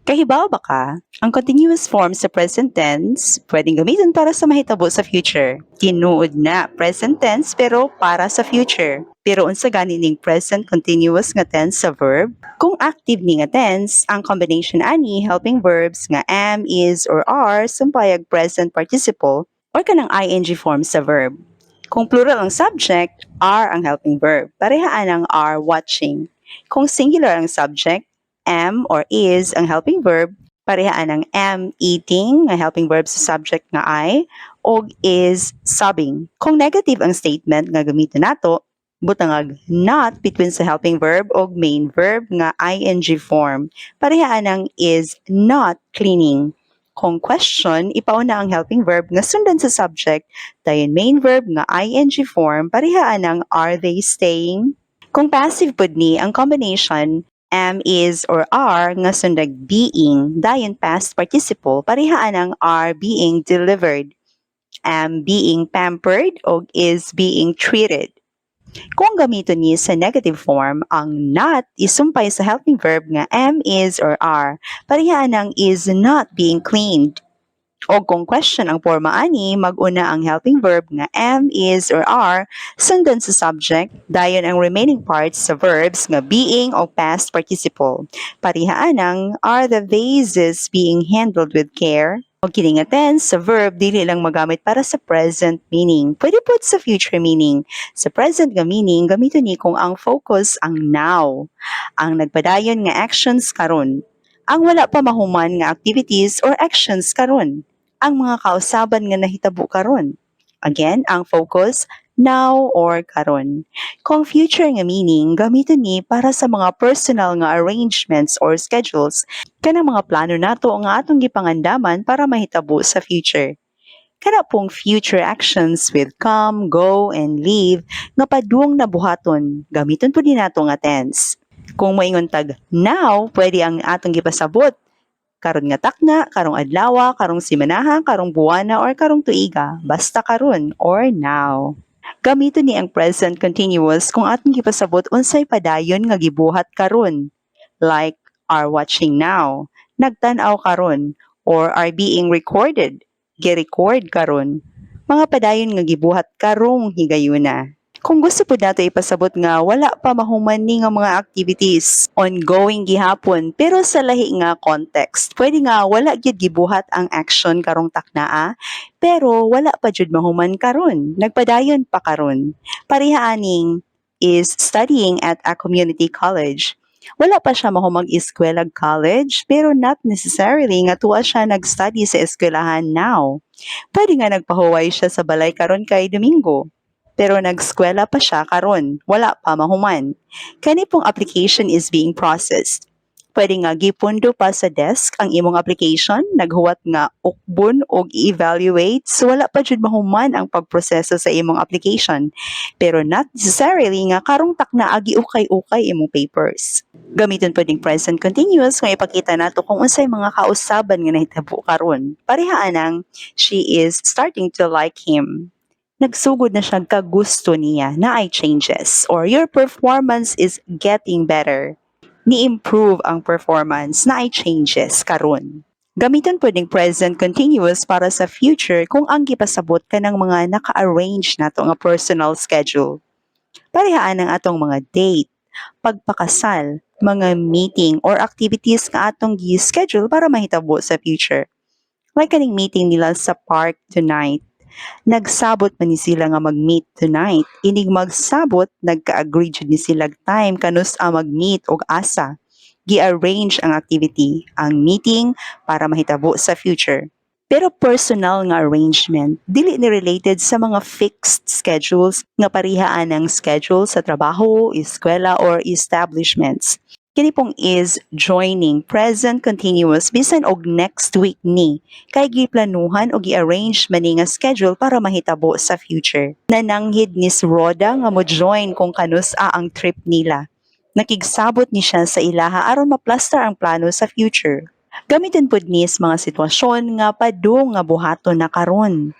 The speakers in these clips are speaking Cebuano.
Kahibaw ba ka? Ang continuous form sa present tense pwedeng gamitin para sa mahitabo sa future. Tinuod na present tense pero para sa future. Pero unsa gani ning present continuous nga tense sa verb? Kung active ni nga tense, ang combination ani helping verbs nga am, is, or are sumpayag present participle or kanang ing form sa verb. Kung plural ang subject, are ang helping verb. Parehaan ang are watching. Kung singular ang subject, am or is ang helping verb, parehaan ang am eating nga helping verb sa subject nga I, og is sobbing. Kung negative ang statement nga gamiton nato, butangag not between sa helping verb og main verb nga ing form. Parehaan ang is not cleaning. Kung question, ipauna ang helping verb nga sundan sa subject, dayon main verb nga ing form, parehaan ang are they staying? Kung passive pud ni, ang combination am, is, or are nga sundag being, dayon past participle, parehaan ang are being delivered, am being pampered, og is being treated. Kung gamiton ni sa negative form, ang not isumpay sa helping verb nga am, is, or are, parehaan ang is not being cleaned. O kung question ang forma ani, mag-una ang helping verb nga am, is, or are, sundan sa subject, dayon ang remaining parts sa verbs nga being o past participle. Parehaan ang are the vases being handled with care? O kini nga tense sa verb dili lang magamit para sa present meaning. Pwede pud sa future meaning. Sa present nga meaning, gamiton ni kung ang focus ang now. Ang nagpadayon nga actions karon. Ang wala pa mahuman nga activities or actions karon. Ang mga kausaban nga nahitabo karon. Again, ang focus now or karon. Kung future nga meaning, gamiton ni para sa mga personal nga arrangements or schedules kanang mga plano nato nga atong gipangandaman para mahitabo sa future. Kana pong future actions with come, go, and leave nga padung na buhaton, gamiton pud ni nato nga tense. Kung moingon tag now, pwede ang atong gipasabot karon nga takna, karong adlaw, karong simanaha, karong buwana, or karong tuiga, basta karon or now. Gamiton ni ang present continuous kung atong gipasabot unsay padayon nga gibuhat karon. Like are watching now, nagtan-aw karon, or are being recorded, gi-record karon. Mga padayon nga gibuhat karong higayuna. Kung gusto pud nato ipasabot nga wala pa mahuman ni nga mga activities, ongoing gihapon pero sa lahi nga context. Pwede nga wala gyud gibuhat ang action karong taknaa, pero wala pa jud mahuman karon, nagpadayon pa karon. Pareha aning is studying at a community college. Wala pa siya mahumag eskwela college pero not necessarily nga tuwa siya nag-study sa eskwelahan now. Pwede nga nagpahuway siya sa balay karon kay Domingo. Pero nag-eskwela pa siya karon, wala pa mahuman. Kani pong application is being processed. Pwede nga gipundo pa sa desk ang imong application, naghuwat nga ukbon og i-evaluate, so wala pa jud mahuman ang pagproseso sa imong application. Pero not necessarily nga karong takna giukay-ukay imong papers. Gamiton pud ning present continuous kung ipakita nato kung unsay mga kausaban nga nahitabo karon. Pareha anang she is starting to like him. Nagsugod na siya kagusto niya naay changes or your performance is getting better. Ni-improve ang performance naay changes karon. Gamiton pud ning present continuous para sa future kung ang gipasabot kanang mga naka-arrange nato nga personal schedule. Parehaan ang atong mga date, pagpakasal, mga meeting or activities nga atong gi-schedule para mahitabo sa future. Like kaning meeting nila sa park tonight. Nagsabot man ni sila nga mag-meet tonight. Inig magsabot, nagka-agree jud ni sila time kanus-a mag-meet og asa. Gi-arrange ang activity, ang meeting para mahitabo sa future. Pero personal nga arrangement, dili ni related sa mga fixed schedules nga parehaan ang schedule sa trabaho, eskwela or establishments. Kini pong is joining present continuous bisan og next week ni kay giplanuhan og gi-arrange man ni nga schedule para mahitabo sa future. Nananghid ni si Rhoda nga mo-join kung kanus-a ang trip nila. Nakigsabot ni siya sa ilaha aron maplastar ang plano sa future. Gamitin pud ni sa mga sitwasyon nga padung nga buhaton na karon.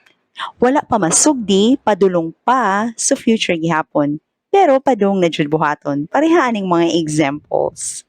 Wala pa masugdi, padulong pa sa future gihapon. Pero padung na jud buhaton. Pareha aning mga examples.